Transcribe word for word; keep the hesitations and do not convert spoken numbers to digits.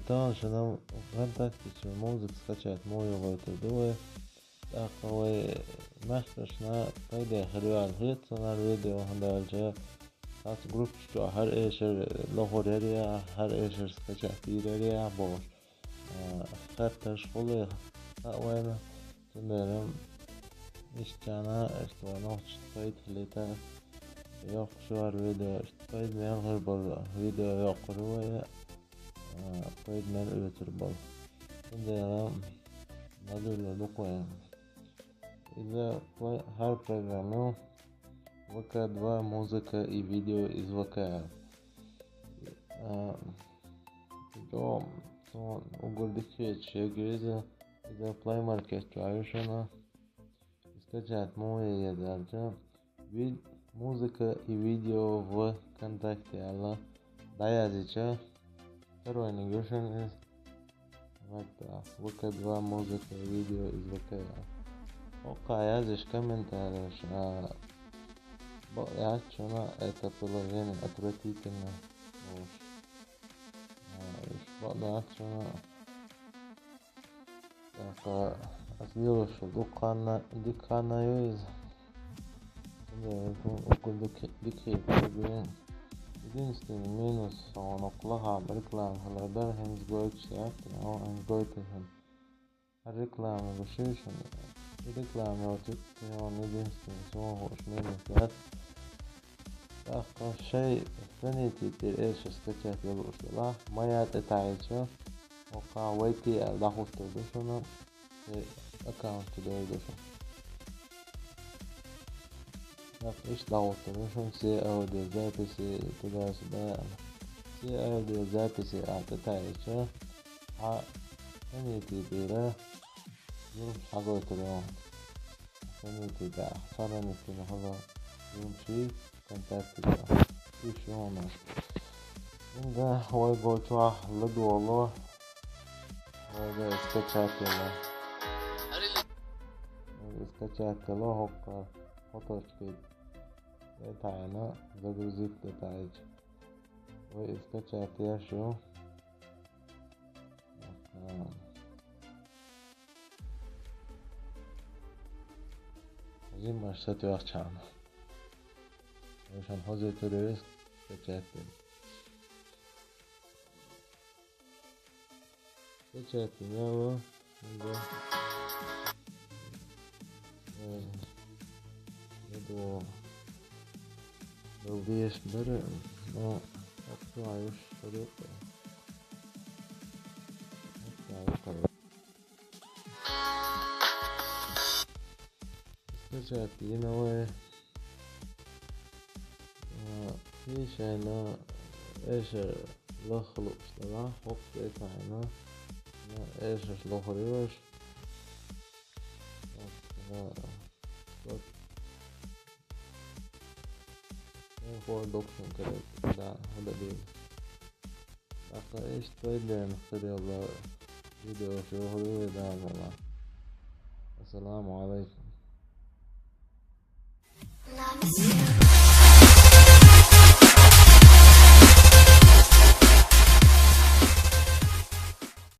Тахана шуна ВКонтакте чу музыка скачать муха йогӀуьйтур ду вай. ТӀаккха вай маьхкашна пайде хир ю аьлла хета суна видео, хӀунда аьлча цхьацца группаш чу хӀара эшар лохур яр яхь, хӀара эшар скачать йийр яр яхь бохуш, а, хаттарш хуьлу хаьа вайна. Цундела иштта, иштта вай нохчашна пайда хилийта йоккхуш ю хӀара видео, иштта пайда мел хир болу видео йоккхур ю вай, а, пайда мел оьцур болу. Цундела ладугӀур ду-кх вай. Иза хӀара программа ю, ВК два музыка и видео из ВК. А, чӀогӀа, чӀогӀа уггар дика хеташ ерг ю иза, иза Play Market чохь ю шуна. Скачать муха е еза аьлча, ви-, музыка и видео в ВКонтакте аьлла дӀаязйича, тарониг ю шуна иза. Вот, а, ВК два музыка и видео из ВК. ХӀокху язйиш комментареш, а, бакъ яц шуна, это приложение отвратительное. Вот. А, уьш бакъ дац шуна. ТӀаккха ас лелош волу дукха хан, дика хан ю иза. Цундела уггар дика, дика хеташ ю. Единственный минус, хьуна кху лахахь реклама хилар дара, хӀинца гойтуш яц, хӀинца гойтуш хӀинца. ХӀара реклама гуш ю шуна. И реклама йоцург, хьуна единственный суна хууш минус яц. ТӀаккха шайн страница тӀера эшар скачать ян лууш делахь, моя тӀе таӀийча, хӀокхахь войти аьлла дӀахӀуттур ду шуна, шайн аккаунт чу довр ду шуна. ТӀаккха иштта дӀахӀуттур ду шуна, все аудиозаписи туда-сюда аьлла. Все аудиозаписи аьлла тӀе таӀийча, хьан страница тӀера зурмаш хьагойтур ю. Страница тӀехь, цхьана страница тӀехь хила зурмаш ВКонтакте тӀехь. Уьш ю хьуна. ХӀинца вай гочохь ладогӀало, вай скачать йо. Вай скачать йо хӀокху кхо точки тӀе таӀийна, загрузить тӀе таӀийча. Вай скачать еш ю. Аха. Жиммаш сатоьхчахьана. Вайшан хозуьйтур ву иза, печать дина. Печать дина ву, хӀунда. Э, ду. Дал деш бара, но актуалиш хадук. Актуалиш хадук. Скачать йина вай. А, и шайна эшар лаха лууш делахь, хӀокху тӀе таӀийна, эшарш лохур ю вайша. А, вот. Э, хӀора документ, да, хӀора документ. ТӀаккха иштта пайденна хир йолу видеош йохур ю вай, Дала мукъ лахь. Ассаламу Ӏалайкум.